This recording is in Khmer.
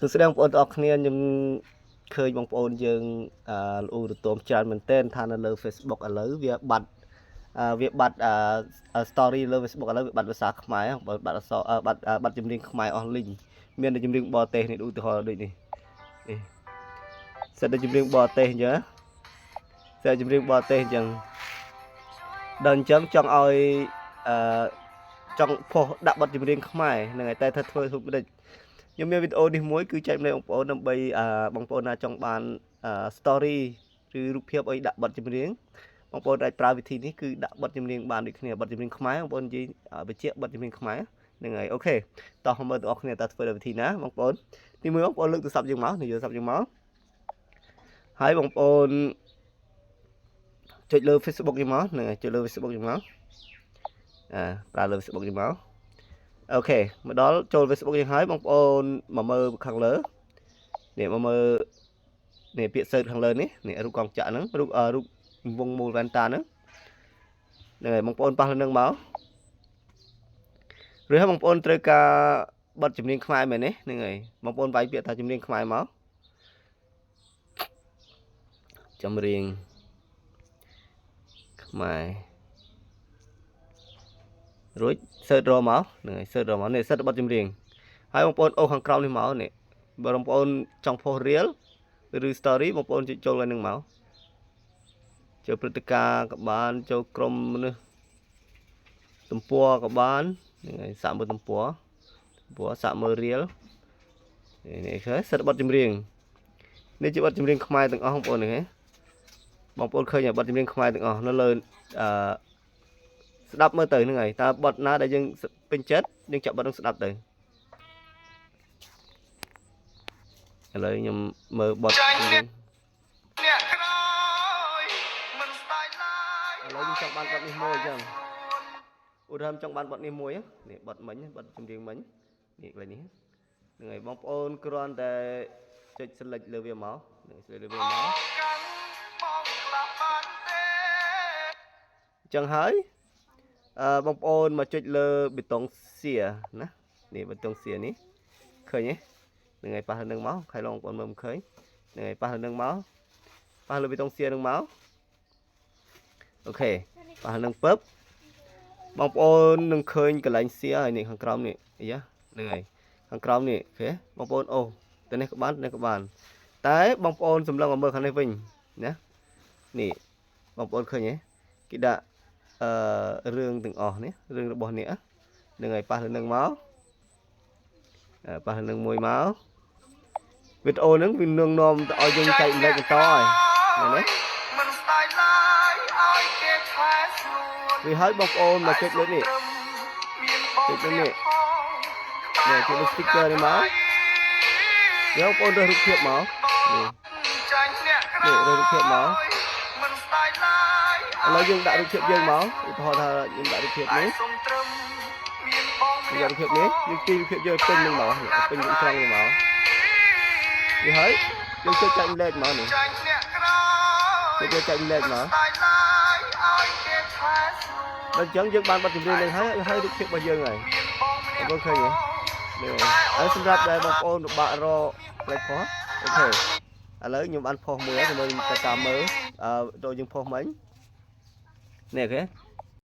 សួស្តីបងប្អូនទាំងអស់គ្នាខ្ញុំឃើញបងប្អូនយើងអឺលូរទមច្រើនមែនទែនថានៅលើ Facebook ឥឡូវវាបាត់អឺវាបាត់អឺ story លើ Facebook ឥឡូវវាបាត់ភាសាខ្មែរបាត់អក្សរបាត់បាត់ចម្រៀងខ្មែរអស់លីងមានតែចម្រៀងបរទេសនេះឧទាហរណ៍ដូចនេះនេះសិតតែចម្រៀងបរទេសអញ្ចឹងសិតចម្រៀងបរទេសអញ្ចឹងដល់អញ្ចឹងចង់ឲ្យអឺចង់ផុសដាក់បទចម្រៀងខ្មែរហ្នឹងហើយតែថាធ្វើធ្វើមិនដេច ខ្ញុំមានវីដេអូនេះមួយគឺចែករំលែកបងប្អូនដើម្បីអឺបងប្អូនណាចង់បានអឺ story ឬរូបភាពអីដាក់បទចម្រៀងបងប្អូនអាចប្រើវិធីនេះគឺដាក់បទចម្រៀងបានដូចគ្នាបទចម្រៀងខ្មែរបងប្អូននិយាយបញ្ជាក់បទចម្រៀងខ្មែរហ្នឹងហើយ OK តោះមើលទាំងអស់គ្នាតើធ្វើដោយវិធីណាបងប្អូនទីមួយបងប្អូនលើកទូរស័ព្ទយើងមកនេះយកទូរស័ព្ទយើងមកហើយបងប្អូនចុចលើ Facebook យើងមកហ្នឹងហើយចុចលើ Facebook យើងមកអាប្រើលើ Facebook យើងមក OK មកដល់ចូល Facebook យើងហើយបងប្អូនមកមើលខាងលើនេះមកមើលនេះពាក្យ search ខាងលើនេះនេះរូបកងចក្រហ្នឹងរូបរូបវងមូលវ៉ែនតាហ្នឹងហ្នឹងហើយបងប្អូនប៉ះលើនឹងមកឬហើយបងប្អូនត្រូវការបទចម្រៀងខ្មែរមែនទេហ្នឹងហើយបងប្អូនវាយពាក្យថាចម្រៀងខ្មែរមកចម្រៀងខ្មែររួច search រកមកហ្នឹងហើយ search រកមកនេះ search បទចម្រៀងហើយបងប្អូនអូសខាងក្រោមនេះមកនេះបើបងប្អូនចង់ផុស reel ឬ story បងប្អូនចុចចូលឲ្យនឹងមកចូលព្រឹត្តិការណ៍ក៏បានចូលក្រុមមនុស្សទំព័រក៏បានហ្នឹងហើយសាកមើលទំព័រទំព័រសាកមើល reel នេះឃើញសិតបទចម្រៀងនេះជាបទចម្រៀងខ្មែរទាំងអស់បងប្អូនហ្នឹងហ៎បងប្អូនឃើញបទចម្រៀងខ្មែរទាំងអស់នៅលើអឺស្ដាប់មើលទៅហ្នឹងហើយតើបទណាដែលយើងពេញចិត្តយើងចាប់បទនឹងស្ដាប់ទៅឥឡូវខ្ញុំមើលបទ ចាញ់អ្នកអ្នកក្រោយមិនស្ដាយឡើយ ឥឡូវខ្ញុំចង់បានបទនេះមួយអញ្ចឹងឧទាហរណ៍ចង់បានបទនេះមួយនេះបទមិញបទចម្រៀងមិញនេះកន្លែងនេះហ្នឹងហើយបងប្អូនគ្រាន់តែចុច select លើវាមកហ្នឹង select លើវាមក កាន់បងខ្លះបានទេ អញ្ចឹងហើយអឺបងប្អូនមកចុចលើប៊ូតុង share ណានេះប៊ូតុង share នេះឃើញទេហ្នឹងហើយប៉ះលើនឹងមកខៃឡងបងប្អូនមើលមិនឃើញហ្នឹងហើយប៉ះលើនឹងមកប៉ះលើប៊ូតុង share នឹងមក OK ប៉ះនឹងពឹបបងប្អូននឹងឃើញកន្លែង share ហើយនេះខាងក្រោមនេះអីយ៉ាហ្នឹងហើយខាងក្រោមនេះ OK បងប្អូនអូទៅនេះក៏បាននេះក៏បានតែបងប្អូនសម្លឹងមកមើលខាងនេះវិញណានេះបងប្អូនឃើញទេគេដាក់អឺរឿងទាំងអស់នេះរឿងរបស់អ្នកហ្នឹងហើយប៉ះលើនឹងមកប៉ះលើនឹងមួយមកវីដេអូហ្នឹងវានឹងនាំទៅឲ្យយើងចែករំលែកបន្តហើយឃើញទេ មិនស្ដាយឡើយឲ្យគេថែស្នួន វាឲ្យបងប្អូនមកចុចលើនេះ មានបង ចុចលើនេះនេះចុចលើ sticker នេះមកយកបងប្អូនរើសរូបភាពមកនេះ ចាញ់អ្នកក្រោយ នេះរើសរូបភាពមក មិនស្ដាយឡើយ ឥឡូវយើងដាក់រូបភាពយើងមកឧទាហរណ៍ថាខ្ញុំដាក់រូបភាពនេះ សុំត្រឹមមានបងម្ យើង នាក់ ដាក់រូបភាពនេះយើងទាញរូបភាពយើងឲ្យពេញនឹងមកនេះឲ្យពេញរូបត្រង់នឹងមកនេះហើយយើងចុចចែករំលែកមកនេះ ចាញ់អ្នកក្រោយ ចុចយកចែករំលែកមក ស្ដាយឡើយឲ្យគេថែស្នួន ដល់អញ្ចឹងយើងបានបទចម្រៀងនឹងហើយហើយរូបភាពរបស់យើងហើយ មានបងម្នាក់ បងឃើញទេនេះហើយសម្រាប់ដែលបងប្អូនពិបាករកផ្លេចផុស OK ឥឡូវខ្ញុំបានផុសមួយហើយខ្ញុំទៅតាមមើលអឺដូចយើងផុសមិញនេះ OK